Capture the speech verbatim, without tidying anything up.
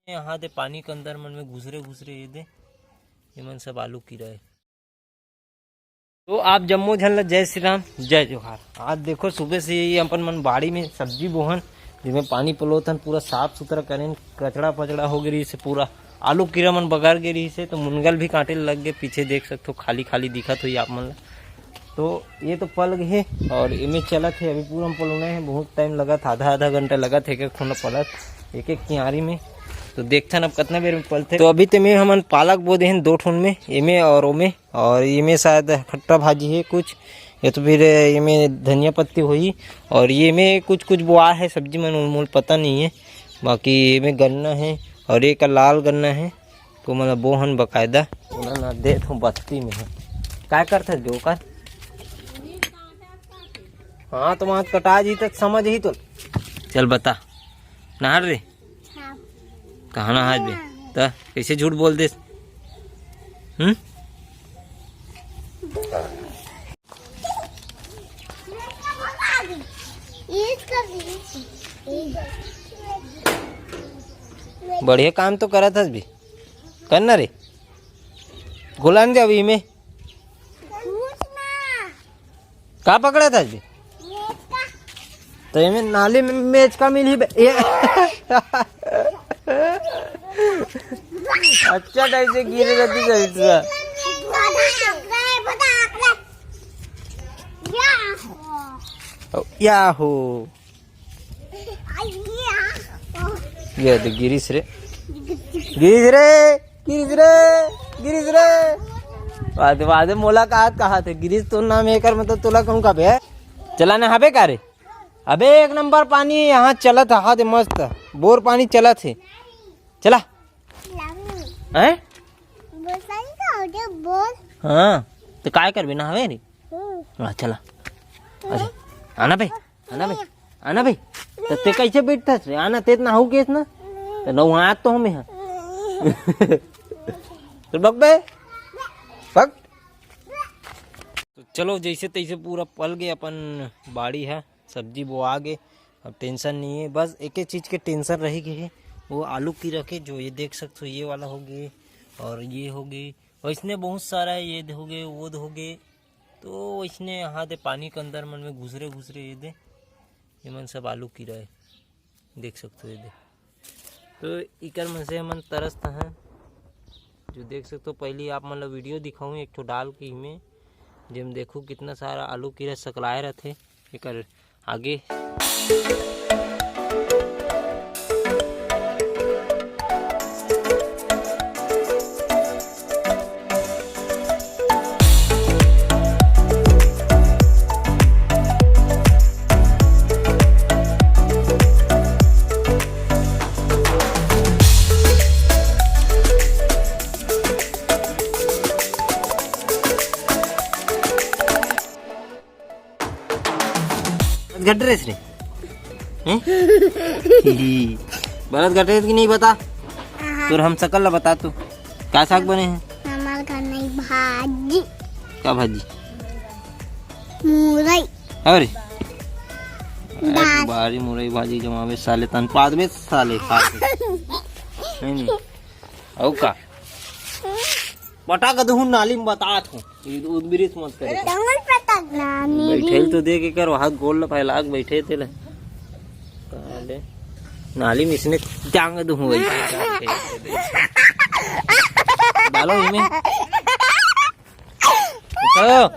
यहाँ दे पानी के अंदर मन में घुसरे घुसरे ये दे, ये मन सब आलू कीरा है। तो आप जम्मो झन ला जय श्री राम, जय जोहार। आज देखो सुबह से ये अपन मन बाड़ी में सब्जी बोहन, जिसमें पानी पलोथन, पूरा साफ सुथरा करें, कचड़ा पचड़ा हो गई से, पूरा आलू कीरा मन बगर गे रही से, तो मुनगल भी काटे लग गए। पीछे देख सकते हो खाली खाली दिखत हुई आप मन ला। तो ये तो पल गए और इमे चलत है, अभी पूरा पलोना है, बहुत टाइम लगत, आधा आधा घंटा लगत है एक एक ठोना पलत, एक एक कियारी में। तो देखथन अब कितना बेर में पलथे। तो अभी तो में हमन पालक बो देहन दो ठोन में, एमे और ओमे, और एमे शायद खट्टा भाजी है कुछ, या तो फिर एमे धनिया पत्ती होही, और ये में कुछ कुछ बोआ है सब्जी मन, मोल पता नहीं है। बाकी एमे गन्ना है और एक लाल गन्ना है, तो मतलब बोहन बकायदा। ओला ना देत हूँ बत्ती में है। काय करत हस बे ओकर? हाँ, तो वहाँ कटा जी तो समझ ही तो। चल बता, नहर रे। हाँ। कहाँ नहाए बे? त कैसे झूठ बोल देस? हम्म? बढ़िया काम तो करत हस बे, कर ना रे। गोला न दे अभी में। का पकड़ा था जी? तो एमे नाली में मेचका मिली बे। ये अच्छा टाइप से गिर रहती सही तरह। याहो। ये तो गिरीश रे, गिरीश रे, गिरीश रे, गिरीश रे। वादे वादे मुलाकात कहा थे गिरीश, तो नाम एकर मतलब तोला कहूँ का बे? चला ना हबे का रे? अबे एक नंबर पानी यहाँ चलत है, हाथ मस्त बोर पानी चलत है। चला। हैं? बोल। हाँ, तो काय करबे, नहावे रे? हम्म। हाँ, चला। अरे, आना बे, आना बे, आना बे। तो ते कैसे बैठथस रे? आना, ते नहाऊ केस ना। तो नहात तो हमें हाँ। तो बक बे, बक। तो चलो, जैसे तैसे पूरा पल गए अपन बाड़ी है, सब्जी बोआ गे। अब टेंशन नहीं है, बस एक ही चीज़ के टेंशन रह गई है, वो आलू कीरा के। जो ये देख सकते हो, ये वाला हो गए और ये हो गए, वैसने बहुत सारा है, ये हो गए, वो हो गए। तो वैसने यहाँ दे पानी के अंदर मन में घुसरे घुसरे ये दे, ये मन सब आलू कीरा है, देख सकते हो ये दे। तो इकर मन से हमन तरसत हैं। जो देख सकते हो, पहली आप मन ला वीडियो दिखाऊँ एक ठो डाल के इमे, जेम देखू कितना सारा आलू कीरा सकलाए रहथे एकर आगे। घट रहे रे। हैं? बरत घटे कि नहीं बता? हाँ। तोर हम सकल ला बता तू। का साग बने हैं? हमार घर नहीं भाजी। का भाजी? मुरई। अरे। दाल। अरे बारी मुरई भाजी जमावे साले, तन पाद में साले खा के। नहीं, नहीं। अउ का? बता के दूँ नाली में बतात हूँ। ये उद बिरिस मत करे। डंगल पता ना, मेरी। बैठे तो देख के कर, वहाँ गोल फैला के बैठे थे ले। काले। नाली में इसने टांग दूँ वही। डालो इमे। उठाओ।